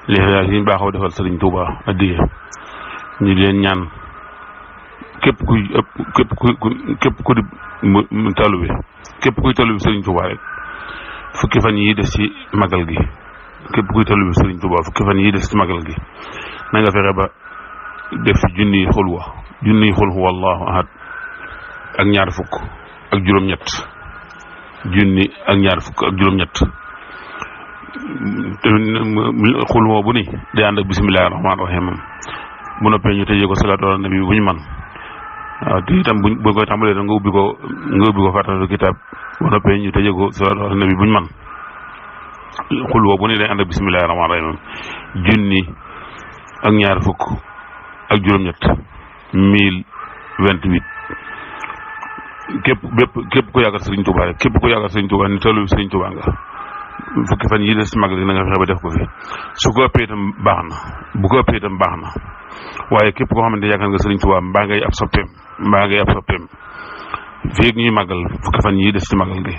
léegi ñu baaxoo defal Sëriñ Tuuba addiya ñu leen ñaan képp kuy di taalibe képp kuy taalibe Sëriñ Tuuba rek fukki fan yi des ci magal gi képp kuy taalibe Sëriñ Tuuba fukki fan yi des ci magal gi na nga fexe ba def ci junniy xul huwa allahu ahad ak ñaar fukk ak juróom-ñett junni ak ñaar fukk ak juróom-ñett xul huwa bu ni day ànd ak bismillahi rahmaani rahim bu noppee ñu tëjee ko salaatu ala nabi bu ñu man waaw te itam bu koy tàmbalee nga ubbi ko fàttali kitaab bu noppee ñu tëjee ko salaatu ala nabi bu ñu man xul huwa bu ni day ànd ak bismillahi rahmaani rahim junni ak ñaar fukk ak juróom-ñett 1028 képp ku yaakaar Sëriñ Tuuba rek képp ku yaakaar Sëriñ Tuuba ni tollu Sëriñ Tuuba nga fukki fan yi des ci magal gi na nga fexe ba def ko fi su ko ëppee itam baax na bu ko ëppee itam baax na waaye képp koo xamante ne yaakaar nga Sëriñ Tuuba mbaa ngay ab soppeem fii ak ñuy magal fukki fan yi des ci magal gi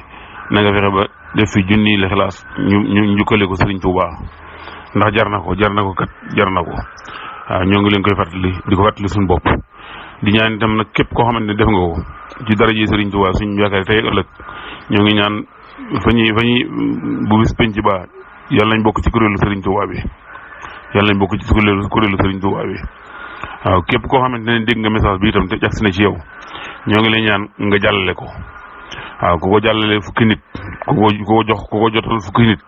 na nga fexe ba def fi junniy Lixlaas ñu njukkale ko Sëriñ Tuuba ndax jar na ko waaw ñoo ngi leen koy fàttali di ko fàttali suñu bopp di ñaan itam nag képp koo xamante ne def nga ko ci dara ji Sëriñ Tuuba suñu yaakaar tey ëllëg ñoo ngi ñaan fa ñuy bu bis penc ba yàlla nañ bokk ci kuréelu Sëriñ Tuuba bi waaw képp koo xamante ne dégg nga message bi itam te agsi na ci yow ñoo ngi lay ñaan nga jàllale ko waaw ku ko jàllale fukki nit ku ko jotal fukki nit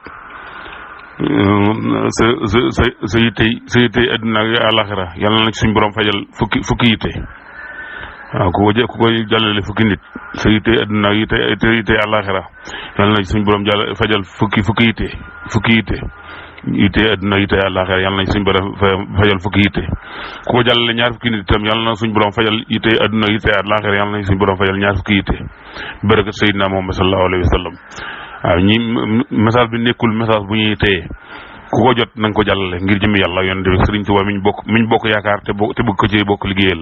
sa yittey adduna ak àlaxira yàlla na suñ borom fajal fukki yitte waaw ku ko jàllale fukki nit sa yittey adduna ak yittey àlaxira yàlla na suñ borom fajal fukki yitte adduna yitte àllaxira yàlla nañ suñ borom fajal fukki yitte ku ko jàllale ñaar fukki nit itam yàlla na suñ borom fajal yitte adduna yitte àllaxira yàlla nañ suñ borom fajal ñaar fukki yitte barakat Seydina Muhammad sallallahu alayhi wa sallam waaw ñi message bi nekkul message bu ñuy téye ku ko jot na nga ko jàllale ngir jëmi yàlla yonent bi Sëriñ Tuuba miñ bokk yaakaar te bëgg ko ci bokk liggéeyal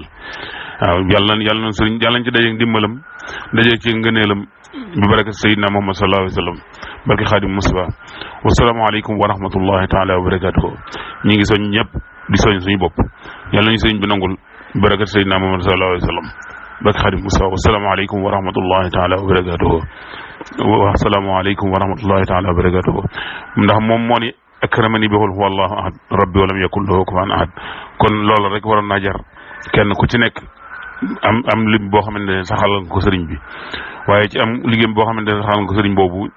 waaw yàlla na sëriñ yàlla nañ ci dajeeg ndimbalam dajeeg ci ngëneelam bi barakat Seydina Muhammad sallallahu alayhi wa sallam barke Xaadim Mustafa wasalaamaaleykum wa rahmatullahi taala wa barakatuhu ñi ngi soñ ñëpp di soñ suñu bopp yàlla nañu sëriñ bi nangul barakat Seydina Muhammad sallallahu alayhi wa sallam barke Xaadim Mustafa wasalaamaaleykum wa rahmatullahi taala wa barakatuhu wasalaamaaleykum wa rahmatullahi taala wa barakatuhu ndax moom moo ni akramani bi qul huwa allahu ahad rabbi walam yakun lahu kufuwan ahad kon loolu rek waroon naa jar kenn ku ci nekk am lim boo xamante ne saxal nga ko sëriñ bi waaye ci am liggéeyam boo xamante ne saxal nga ko sëriñ boobu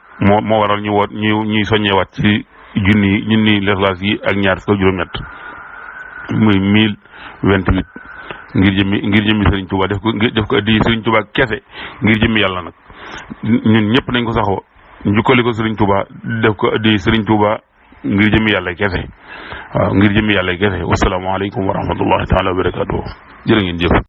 moo waral ñuy soññewaat ci junni Lixlaas yi ak ñaar fukk ak juróom-ñett muy 1028 ngir jëmmi Sëriñ Tuuba def ko addi Sëriñ Tuuba kese ngir jëmmi yàlla nag ñun ñëpp nañ ko saxoo njukkali ko Sëriñ Tuuba def ko addi Sëriñ Tuuba ngir jëmmi yàlla kese waaw ngir jëmmi yàlla kese wasalaamaaleykum wa rahmatullahi taala wa barakatuh jërë ngeen jëf